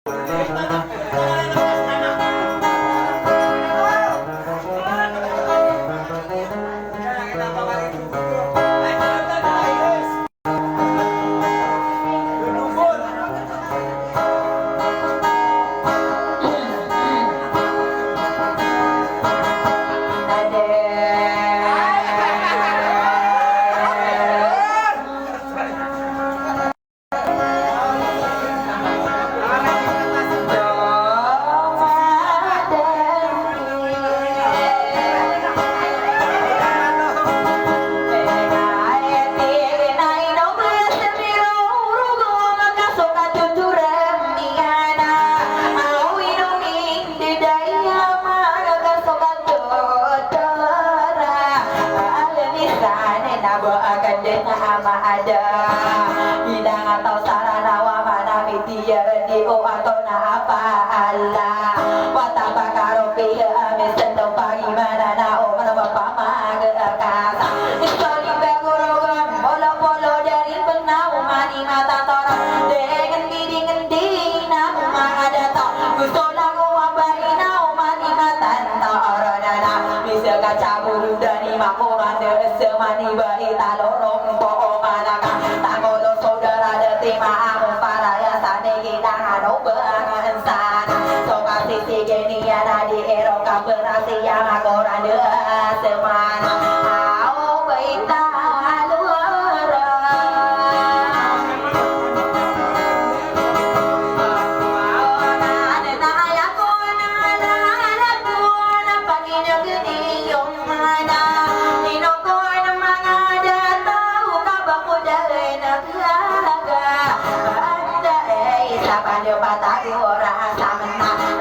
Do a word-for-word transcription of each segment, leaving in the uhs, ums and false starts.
Tora, almisan na bo akadena ama ada. Bilang ataw sarana wa mana mitiya radio ataw na apa ala. Wata pakaropi ami sendo pagi mana na o mana pamag kasa. Isoli bagorogon polo-polo dari penau mani mata tora. Dengan diri ngendi na uma ada to. Gusto lang wa ba ina uma ni mata. Taorodana, bisa ka caburudan i makoran da semani ba i talorong po o manaka. Tangolo saudara da tima amo paraya sani kita hano bangan sana. So kasi sige niya na di ero ka berasi ya makoran da semana. Ao ba i talorong.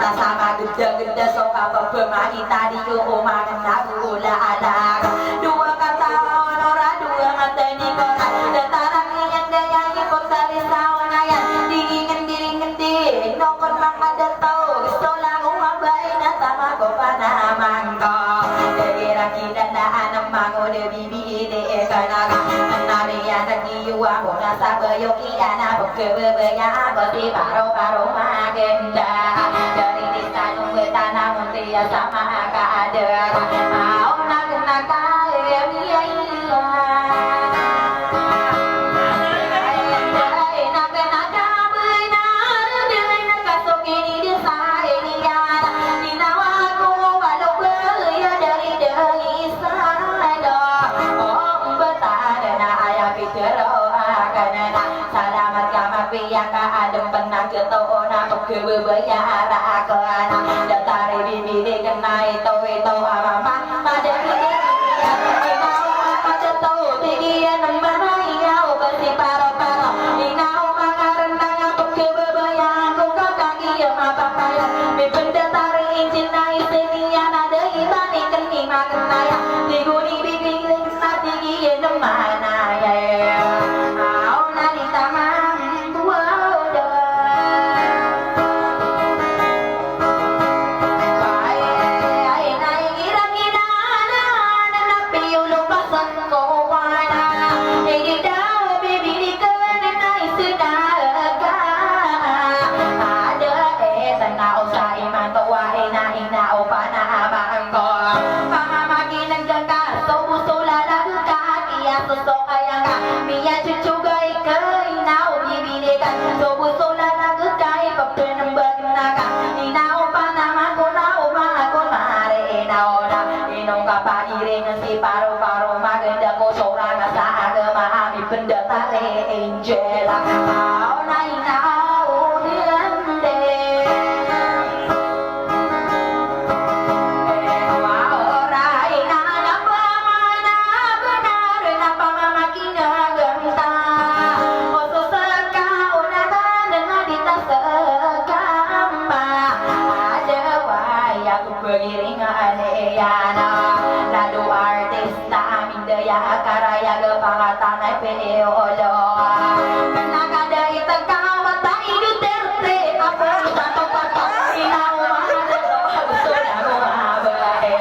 Rasa magedageda so kapagpamagita di ko umangen na gula anak. Dua kataon ora dua matani kora. Datarang iyan daya ipagtali sa onayan. Di ingen diri ngendi nokon makadataw. Gusto lang umabain na tama ko panaman ko. Dagirakidan na anam mango de bibi ide ekanaga. Anami anak iyo ako na sabayo kiyana pagkababaya ako di paro-paro maganda. Dari di sa nunggu tanah munti ya sama ka ada. Aw nak nak kaya iya iya. Salamat ka mapiya ka adem penang ketoon a pagkababaya a raakon a datar i bibili kena ito ito a mama. Madagiti iya, ina o mama teto, di iya nemana iya o basi paro-paro. Ina o mama renang a pagkababayaan ko kakang iya mapapayag. Mipendetari injil na iseniyan a da itani keni makenaya. Tigoni bibili kena, di iya nemana iya. Aw na di tamang buwada. Sosolan a gkay, ina o bibilikan. Sobosolan a gkay, pepenen ba kena ka. Ina o panama ko na o mama ko mare ina o na. Ino ka pairing si paro-paro maganda ko sorang sa agama a mipendatari angel. Aw na ina o dende. Lalo artista amin. Daya a karayag a pangatanay pn i olo. Kena ka da i tekaw a ta i Duterte a pn sa to pato. Ina o mama teto a gusto na ko a bae.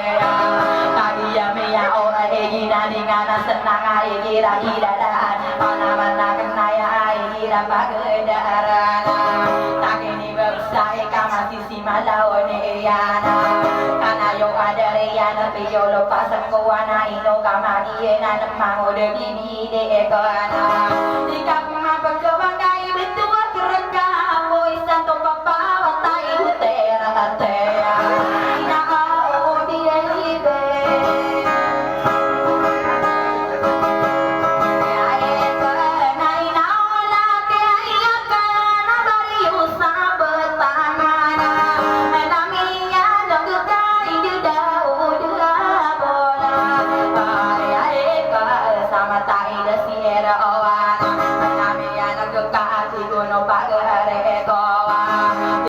Kagiya miyaona i ginaningan a senang a igira-gira daan. Panaman a kenaya a igira pagedaran. Takini babes Simalaw niyan, kanayo kadariyan, piyolo pasangkowan, ino ka magiyanan, mangod bibili ekana.